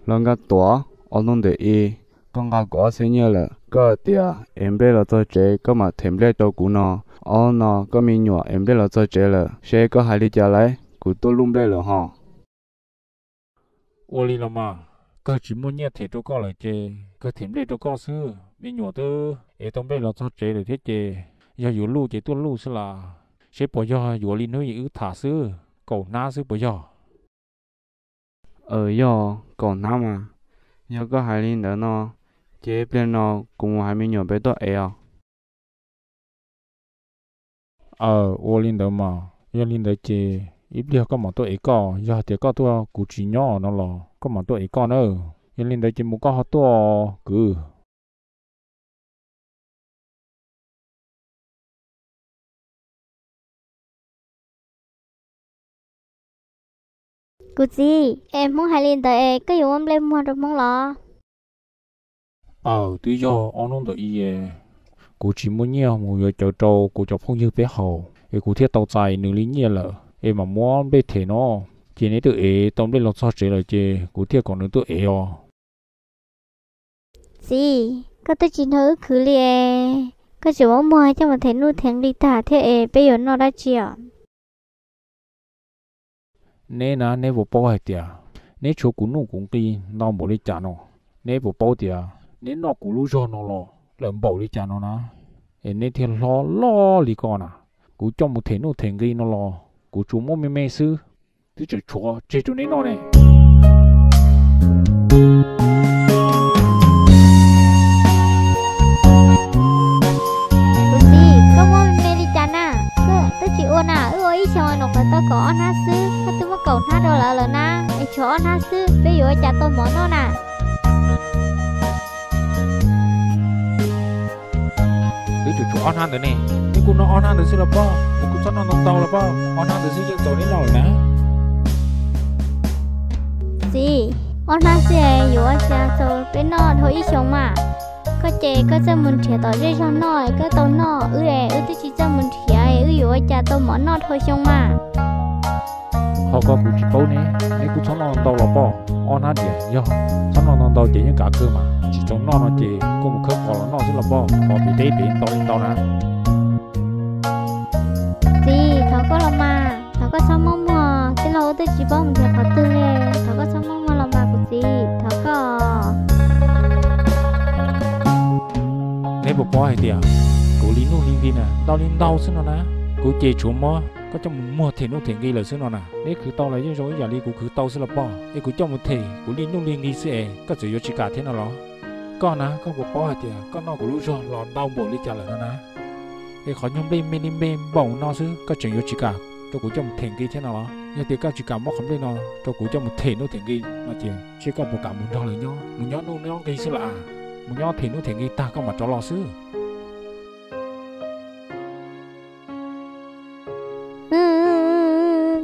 Los Nkaj Tuam, ob hnub ntawm ib, koj nqa kuv ob txhiab nyiaj lawm, koj hais tias ev nplej los txog tsev koj mam them nplej rau kuv no. Ob hnub no koj me nyuam ev nplej los txog tsev lawm, seb koj hais li cas lawm, kuv tuaj luj nplej lawm ho. Ua li los mas, kawg tsis muaj nyiaj them rau koj lawm ces kawg them nplej rau koj xwb. Me nyuam twb ev tau nplej los txog tsev lawm thiab ces yog yuav luj ces tuaj luj xwb las, seb puas yog yuav li hnub wb tham xwb, kaum hnab xwb puas yog? Aws, yog kaum hnab mas. Yog koj hais li ntawd no, ces pliag no kuv mus hais me nyuam peb tuaj ev os. Aws, ua li ntawd mas, yog li ntawd ces ib pliag koj mam tuaj ev koj, yog hais tias koj tuaj kuv tsis nyob no los koj mam tuaj ev koj na. Yog li ntawd ces mus koj ho tuaj kwv. Kuv txiv, es Hmoob hais li ntawd es koj yuav ua nplej muag rau Hmoob los? Aws, twb yog ob hnub ntawm ib, kuv tsis muaj nyiaj mus yuav cawv rau kuv cov phooj ywg peb haus es kuv thiaj tau txais nws li nyiaj lawm es mam muab nplej them no. Ces neb twb ev tau nplej los txog tsev lawm ces kuv thiaj kom nws tuaj ev os. Txiv, koj twb tsis nrog wb khwv li es koj tseem muab muag coj mus them nuj them nqi tag thiab es peb yuav noj dab tsi os? Neb na, neb puas paub hais tias neb tshuav kuv nuj kuv nqi ntau npaum li cas no? Neb puas paub tias neb noj kuv lub zog no los lawm npaum li cas no na? Es neb thiaj hlob loj li ko na. Kuv coj mus them nuj them nqi no los kuv tsuas muab me me xwb, twb tseem tshuav tseg rau neb noj ne. Kuv txiv, koj muab me me li cas na? Koj twb tsis ua na, wb ua ib xyoos nws qhov tau kaum ob hnab xwb, koj twb muab kaum hnab rau lawv lawm na, es tshuav ob hnab xwb, peb yuav ua cas tau mov noj na? Twb tseem tshuav ob hnab ntawd ne, neb kuj noj ob hnab ntawd xwb los pog, neb kuj txhob noj ntau ntau los pog, ob hnab ntawd xwb yeej txaus neb noj lawm na. Txiv, ob hnab xwb yuav ua cas txaus peb noj dhau ib xyoos mas? Koj ces koj txawj mus nrhiav tom zej zog noj koj tau noj, wb es wb twb tsis txawj mus nrhiav es wb yuav ua cas tau mov noj dhau xyoo mas? Ho koj kuv tsis paub ne, neb kuj txhob noj ntau los pog, ob hnab diam yog txhob noj ntau ntau ces yeej kav kawg mas, tsis txaus noj no ces kuj mus khawb qos los noj xwb los pog, qos pem teb pem ntau li ntau na. Txiv, thov koj los mas, thov koj txhob muab muag, tij laug wb twb tsis paub mus nrhiav qhov twg li, thov koj txhob muab muag los mas kuv txiv, thov koj. Neb puas paub hais tias kuv li nuj li nqi na ntau li ntau xwb no na, kuv ces tshuav muab koj coj mus muag them nuj them nqi lawm xwb no na. Neb khwv tau los yeej zoo ib yam li kuv khwv tau xwb los pog, es kuv coj mus them kuv li nuj li nqi xwb es koj txawm yuav tsis kam thiab no los? Koj na, koj puas paub hais tias koj noj kuv lub zog los ntau npaum li cas lawm no na? Es qhov nyuag nplej me li npe npaum no xwb koj tseem yuav tsis kam rau kuv coj mus them nqi thiab no los? Yog tias koj tsis kam muab qhov nplej no rau kuv coj mus them nuj them nqi no ces seb koj puas kam mus nrog lawv nyob, mus nyob nuj nyob nqi xwb las? Mus nyob them nuj them nqi tag koj mam rov los xwb.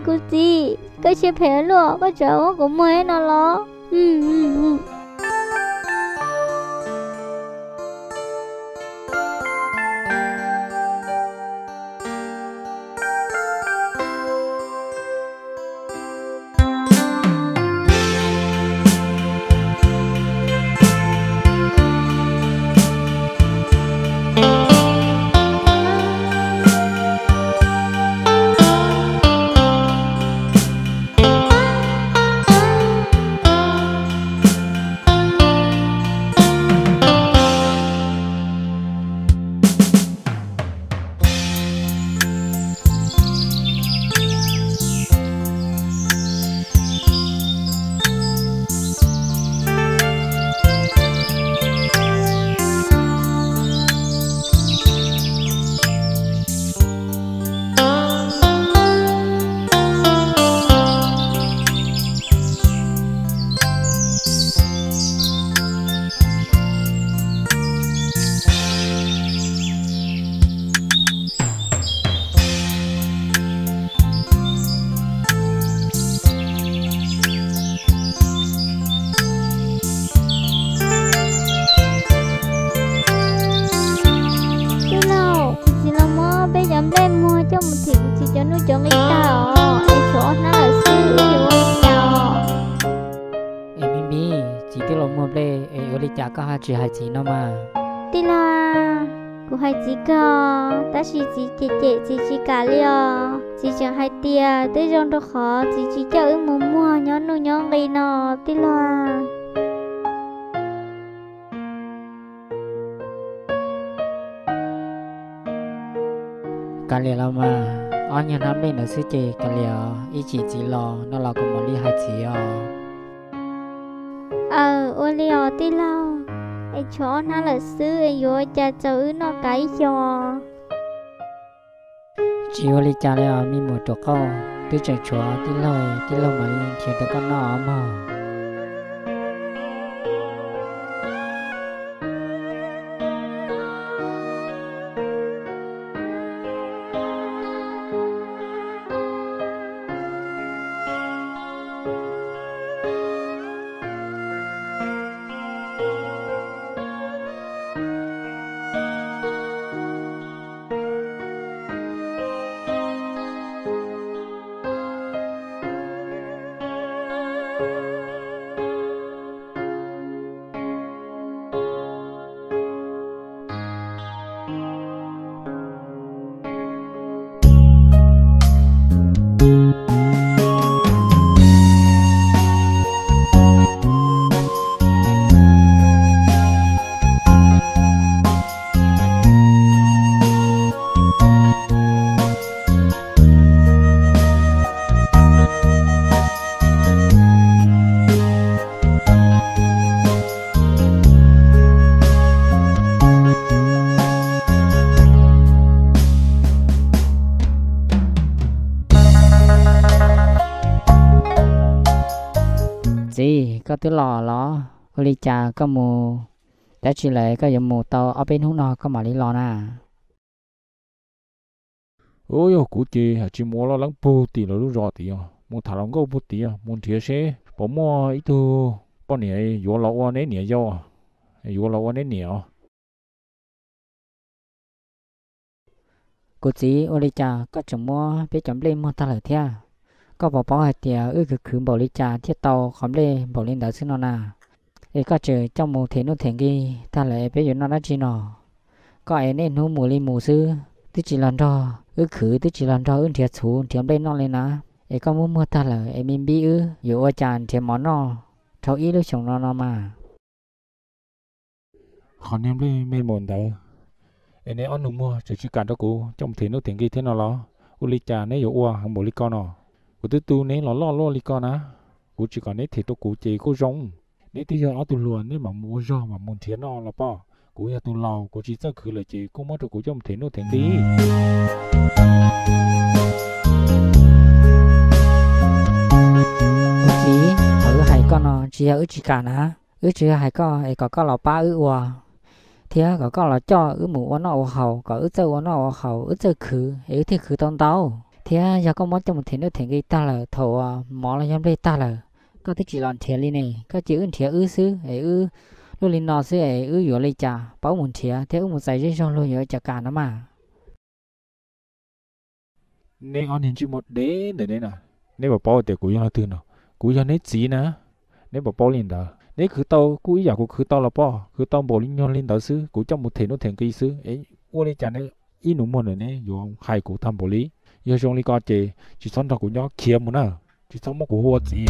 Kuv txiv, koj siab phem luaj, koj tseem muab kuv muag no los? Koj ho tsis hais txiv no mas? Tij laug, kuv hais txiv kawg, tab sis txiv cem cem txiv tsis kam li os. Txiv tseem hais tias tej zaum rau qhov txiv tsis coj wb mus muag nyob nuj nyob nqi no, tij laug. Kav liam los mas, ob nyuag hnab nplej ntawd xwb ces kav liam, ib chim txiv los no los kuv mam li hais txiv os. Aws, ua li os tij laug, es tshuav ob hnab lawm xwb es yuav ua cas txaus wb noj kav ib xyoos? Tsis ua li cas li os me muam ruam qauj, twb tseem tshuav tij laug, tij laug mam li nrhiav rau koj noj os mog. Txiv, koj twb los los? Ua li cas koj mus dab tsi lawm, koj yuav mus tau ob peb hnub no koj mam li los na? Ub, yog kuv ces haj tsis mus ua loj leeb puag tim lawv lub zos tid os, mus tham hluas nkauj puag tid, mus nrhiav seb puas muaj ib tug poj niam yuav los ua neb niam yau, yuav los ua neb niam os. Kuv txiv, ua li cas koj tseem muab peb cov nplej muag tag lawm thiab? Koj puas paub hais tias wb khwv khwv npaum li cas thiaj tau qhov nplej npaum li ntawd xwb no na? Es koj tseem coj mus them nuj them nqi tag lawm es peb yuav noj dab tsi no? Koj es niaj hnub mus li mus xwb, twb tsis los nrog wb khwv, twb tsis los nrog wb nrhiav txhuv nrhiav nplej noj li na. Es koj muab muag tag lawm es me npib wb yuav ua cas nrhiav mov noj dhau ib lub xyoos no no mas? Qhov niag nplej me npaum ntawd es neb ob nus muag tseem tsis kam rau kuv coj mus them nuj them nqi thiab no los? Ua li cas neb yuav ua heev npaum li ko no? Kuv twb tu neb los loj luaj li ko na, kuv tsis kom neb them rau kuv ces kuj zoo. Neb twb yog ob tug hluas, neb mam mus ua zog mam mus nrhiav noj los pob. Kuv yog tus laus, kuv tsis txawj khwv lawm ces kuj muab rau kuv coj mus them nuj them nqi. Kuv txiv, qhov wb hais koj no tsis yog wb tsis kam na, wb tsis yog hais koj es kom koj los pab wb ua, thiab kom koj los coj wb mus ua noj ua haus, kom wb txawj ua noj ua haus, wb txawj khwv es wb thiaj khwv tau ntau. Thiab yog koj muab coj mus them nuj them nqi tag lawm, thaum uas mov los yog nplej tag lawm, koj twb tsis los nrhiav li ne, koj cia wb nrhiav wb xwb es wb luaj li no xwb es wb yuav li cas paub mus nrhiav thiab wb mus txais zej zog luag yuav ua cas kam no mas. Neb ob niag ntsej muag dev ntawm neb na, neb puas paub tias kuv yog leej twg no? Kuv yog neb txiv na. Neb puas paub li ntawd? Neb khwv tau kuj ib yam kuv khwv tau los pob, khwv tau npaum li nyuag li ntawd xwb, kuv coj mus them nuj them nqi xwb es ua li cas neb ib nus muag ntawm neb yuav hais kuv tag npaum li? Yog zoo li ko ces tsis txhob nrog kuv nyob, khiav mus na, tsis txhob muab kuv hu ua txiv.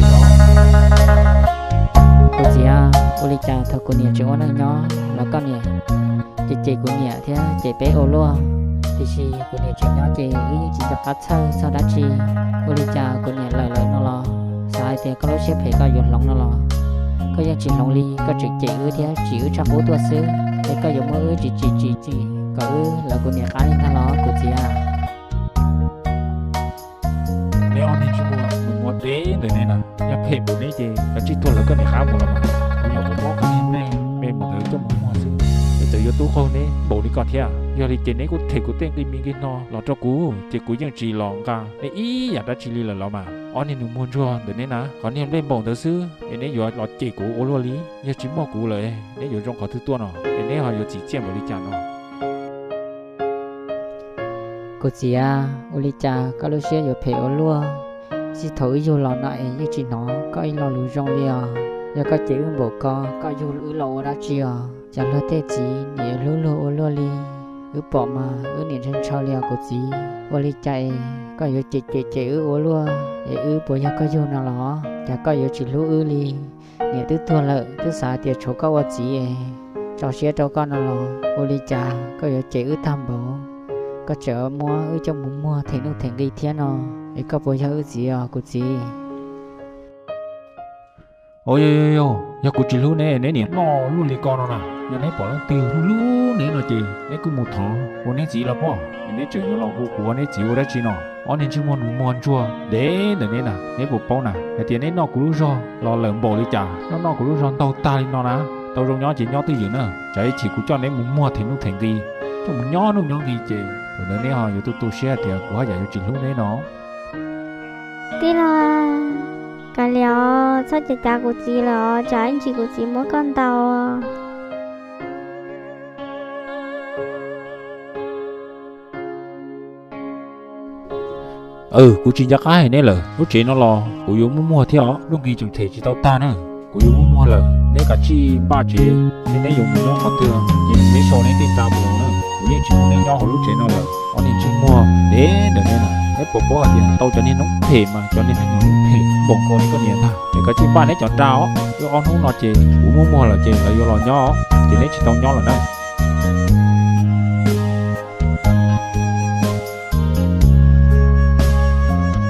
Kuv txiv, ua li cas thaum kuv niam tseem ua neej nyob los koj niam cem cem kuv niam thiab cem peb ua luaj, tiam sis kuv niam tseem nyob ces wb yeej tsis nco qab txhawj txog dab tsi. Ua li cas kuv niam lawm lawm no los xav hais tias koj lub siab phem koj yuav hloov no los koj yeej tsis hloov li, koj tseem cem wb thiab tsim wb tshaj qub tuaj xwb. Es koj yuav muab wb tsim tsim tsim tsim kom wb lawv kuv niam qab li ntag los kuv txiv? Neb ob niag ntsej muag dev ntawm neb na, yog phem npaum neb ces kav tsij tuag lawv koj niam qab mus los mas. Kuv nyuam qhuav muab koj niag nplej me npaum ntawd coj mus muag xwb, es txawm yuav tub qaug neb npaum li ko thiab. Yog li ces neb kuj them kuv tej nqi mi nqi no los rau kuv ces kuv yeej tsis los nqa neb ib yam dab tsi li lawm los mas. Ob niag nus muag ntsuag ntawm neb na, qhov niag nplej npaum ntawd xwb es neb yuav los cem kuv ua luaj li. Yog tsis muaj kuv lawm neb yuav zoo qhov twg tuaj no? Es neb ho yuav txim txiaj npaum li cas no? Kuv txiv, ua li cas koj lub siab yuav phem ua luaj? Txij thaum wb yug los no es yeej tsis hnov koj ib lo lus zoo li os. Yog koj cem wb npaum ko, koj yug wb los ua dab tsi os? Cov luag tej txiv niam yuav hlub luag ua luaj li. Wb pom mas wb niam ntshaw ntshaw li os kuv txiv. Ua li cas es koj yuav cem cem cem wb ua luaj es wb puas yog koj yug no los? Cas koj yuav tsis hlub wb li? Niam twb tuag lawm, twb xav tias tshuav koj ua txiv es tso siab rau koj no los, ua li cas koj yuav cem wb tag npaum? Koj tseem muab wb coj mus muag them nuj them nqi thiab no, es koj puas yog wb txiv os kuv txiv? Yog, yog, yog, yog kuv tsis hlub neb, neb niam noj luaj li ko no na. Yog neb pom leej twg hlub hlub neb no ces neb kuj mus thov ua neb txiv los pob, es neb tseem yuav los hu kuv ua neb txiv ua dab tsi no? Ob niag ntsej muag nus muag ntsuag dev ntawm neb na, neb puas paub na hais tias neb noj kuv lub zog los lawm npaum li cas? Noj noj kuv lub zog ntaug tag li no na. Tau zoo nyob ces nyob twj ywm na, tsam ib chim kuv coj neb mus muag them nuj them nqi, coj mus nyob nuj nyob nqi ces thaum ntawd neb ho yuav tu tu siab hais tias kuv haj yam yuav tsis hlub neb no. Tij laug, kav liam os, txhob cav cav kuv txiv lawm os, tsam ib ntsis kuv txiv muab koj ntaus. Kuv tsis nco qab hais neb lawm, lub tsev no los kuv yuav muab muag thiab os, nuj nqi tseem them tsis tau tag na. Kuv yuav muab muag lawm, neb kav tsij npaj tsev, neb yuav mus nyob qhov twg ces neb sau neb tej nra mus na, kuv yeej tsis pub neb nyob hauv lub tsev no lawm. Ob niag ntsej muag dev ntawm neb na, neb puas paub hais tias tau cov niag noob phem mas cov niag me nyuam noob phem npaum nkaus li koj niam ntag. Es kav tsij npaj neb cov nra os, wb ob hnub no ces kuv muab muag lawm ces lawv yuav los nyob, ces neb tsis tau nyob lawm na.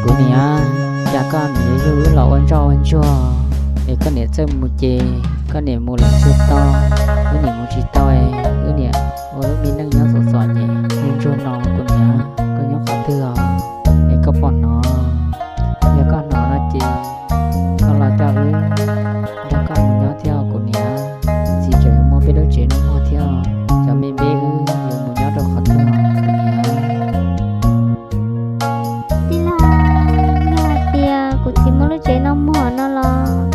Kuv niam, cas koj niam yuav yug wb los ua ntsoj ua ntsuag, es koj niam txawj mus ces koj niam mus los txog tau, wb niam mus tsis tau, wb niam ua lub me neej nyob txom txom nyem ntsuag no. Kuv niam, koj nyob qhov twg os? Es koj pom hnov, yog koj hnov no ces koj los coj wb nrog koj mus nyob thiab kuv niam. Txiv tseem yuav muab peb lub tsev no muag thiab, cov me npeb wb yuav mus nyob rau qhov twg os kuv niam? Tij laug, yog hais tias kuv txiv muab lub tsev no muag no los